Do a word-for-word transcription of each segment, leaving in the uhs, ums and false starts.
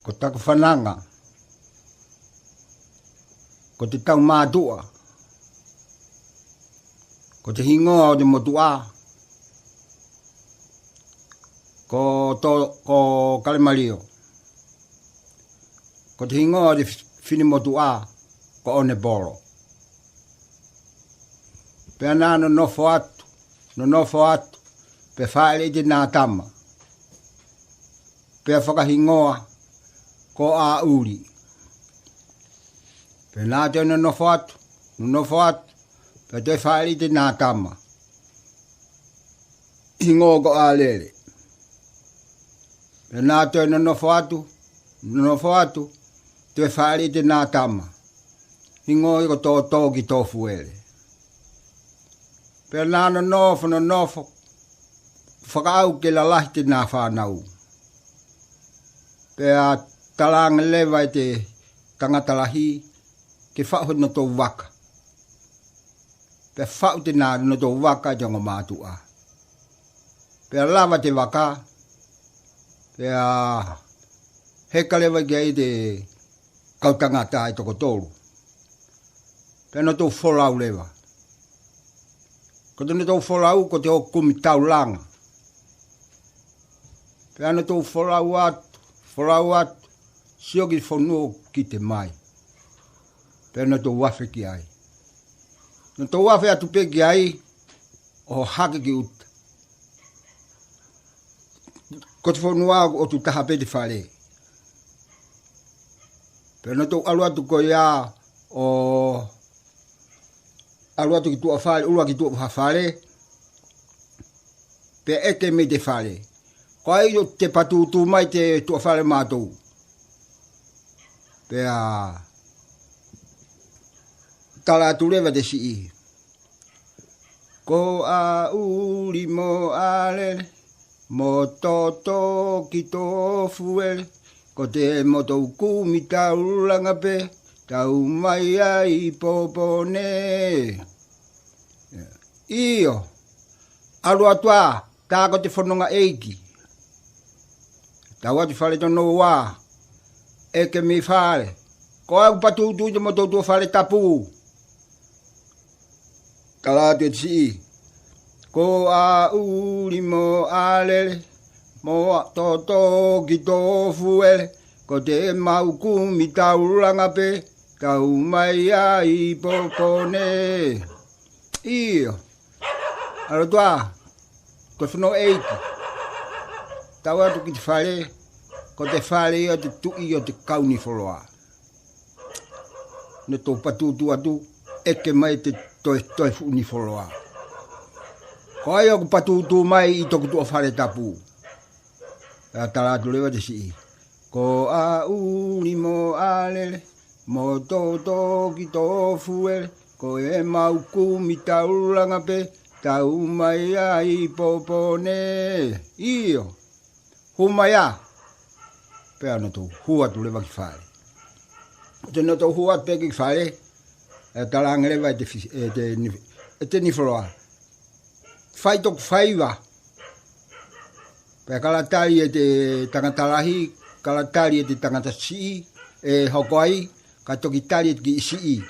Ko taaku fananga, ko te tau matu'a, ko te hingoa te motu'a, ko to, ko Kalemalio. Ko te hingoa te fini motu'a, ko Onepolo. Pea naa'o nonofo atu, nonofo atu, pea fa'elei te naa tama. Pea fakahingoa ko A'uli. Pea naa'o toe nonofo atu, nonofo atu, pea toe fa'elei te naa tama. Hingoa ko Alele. Pea naa'o toe nonofo atu, nonofo atu, toe fa'elei te naa tama. Hingoa ko Totokitofuele. Pea naa'o nonofo, nonofo, faka'au ke lalahi te naa fanau. Pea talange leva e te tangata lahi ke fa'u hena nautolu vaka. Pea fa'u te naa nautolu vaka te ongo matu'a. Pea lava te vaka, pea heka leva ki ai te kau tangata ai toko tolu. Pea nautolu folau leva. Ko te nautolu folau ko te o kumi taulanga. Pea nautolu folau atu, folau atu, sio ki fonua kite mai. Pea nautolu afe ki ai. Nautolu afe atu pe ki ai, o hake ki uta. Ko te fonua o tu taha pe te fale. Pea nautolu alu atu ko ia, o alu atu ki tu'a fale, ulua ki tu'a fale. Pea eke mei te fale. Ko ai o te patutu mai te tu'a fale mato. Pea tala atu leva te si'i. Ko A'uli mo Alele mo Totokitofuele, ko te motou kumi taulanga pe tau mai ai popo ne. Io, alu atu aa, taa ko te fononga eiki. Tau atu fale tonou aa, eke mei fale. Ko ai patutu te motou tu'a fale tapu. Tala atu te si'i. Ko A'uli mo Alele mo Totokitofuele, ko te mau kumi taulanga pe tau mai ai popo ne. Io. Alu atu aa, ko te fononga eiki. Tau atu ki te fale, ko te fale io te tu'i io te kau Nifoloa. Nautolu patutu atu, eke mai te toe, toe fu'u Nifoloa. Ko ai o ku patutu mai i toku tu'a fale tapu. Pea tala atu leva te si'i. Ko A'uli mo Alele mo Totokitofuele, ko e mau kumi taulanga pe tau mai ai popo ne. Io. Huu mai aa. Pea nautolu huu atu leva ki fale. Te nautolu huu atu pe ki fale, e talange leva e te fi, e te ni, e te Nifoloa. Fai toku faiva. Pea kala tali e te tangata lahi, kala tali e te tangata si'i, e hoko ai, ka toki tali e te ki'i si'i.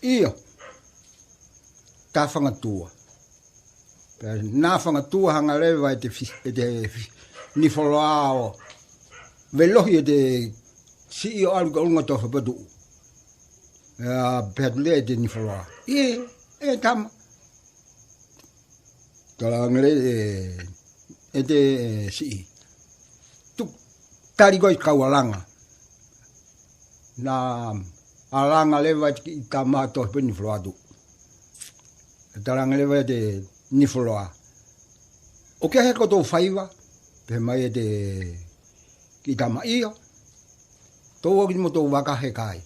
Io. Taa fangatua. Pea naa fangatua hang'a leva e te fi, e te fi, Nifoloa o velohi e te si'i o alu ka ulunga to fapatu'u. Pea pehatu lea e te Nifoloa. Ie, e tama. Talange leva e te si'i. Tuku tali koe kau alanga. Naa alanga leva e te ki'i tama to pe Nifoloa tu. Talange leva e te Nifoloa. O kia he ko tou faiva? Pehē mai e te ki'i tama io. Tou o ki motou vaka heka ai.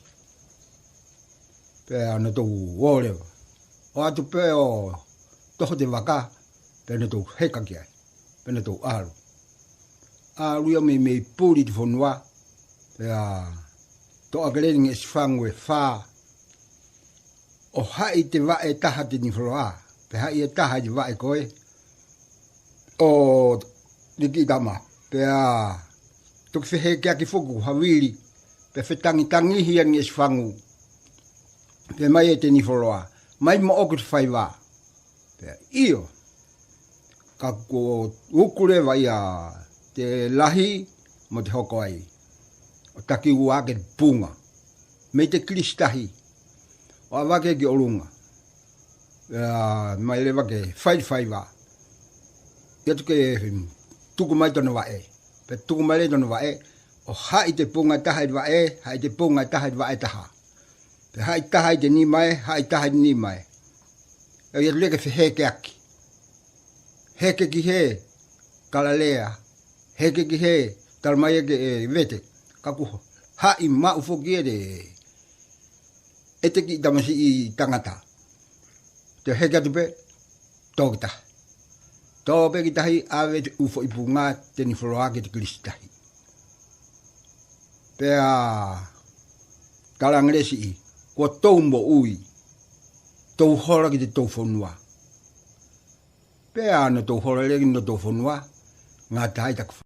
Pea nautolu o leva. O atu pe o toho te vaka, pea nautolu heka ki ai. Pea nautolu alu. Alu io mei, mei puli te fonua. Pea to'a keleni nge sifangu e faa. O ha'i te va'e taha te Nifoloa. Pea ha'i e taha te va'e koe. O te ki'i tama. Pea Toki fehekeaki fo gu havili, bia fetangi-tangihi yie nyei sifangu, bia mai yie te Nifoloa, mai moqoku te faiva. Bia io, ka kuo uku leva ia te lahi mo te hoko ai, o taki uake te bunga mei te Kilisitahi, o awake ki olunga, mai leva ke fai te faiva. Ia tuke tuku mai tona vae, bia tuku mai le tona vae, o ha'i te bunga taha i te vae, ha'i te bunga taha i te vae taha, bia ha'i taha i te ni mai, ha'i taha i te ni mai. Ia tu leke fehekeaki, heke ki he Kalalea, heke ki he Talamaia ke Wete, ka kuh ha'i ma'u fo ki e te eteki tamasi'i tangata. Te heke atu bia to ki tahi, to bia ki tahi, ave te u fo'i bunga te Nifoloa ki te Kilisitahi. Bia talangelesi'i, kuo tou mbo'ui, tou holo ki te tou fonua. Bia nor tou holo le nor tou fonua, ngata'ai tak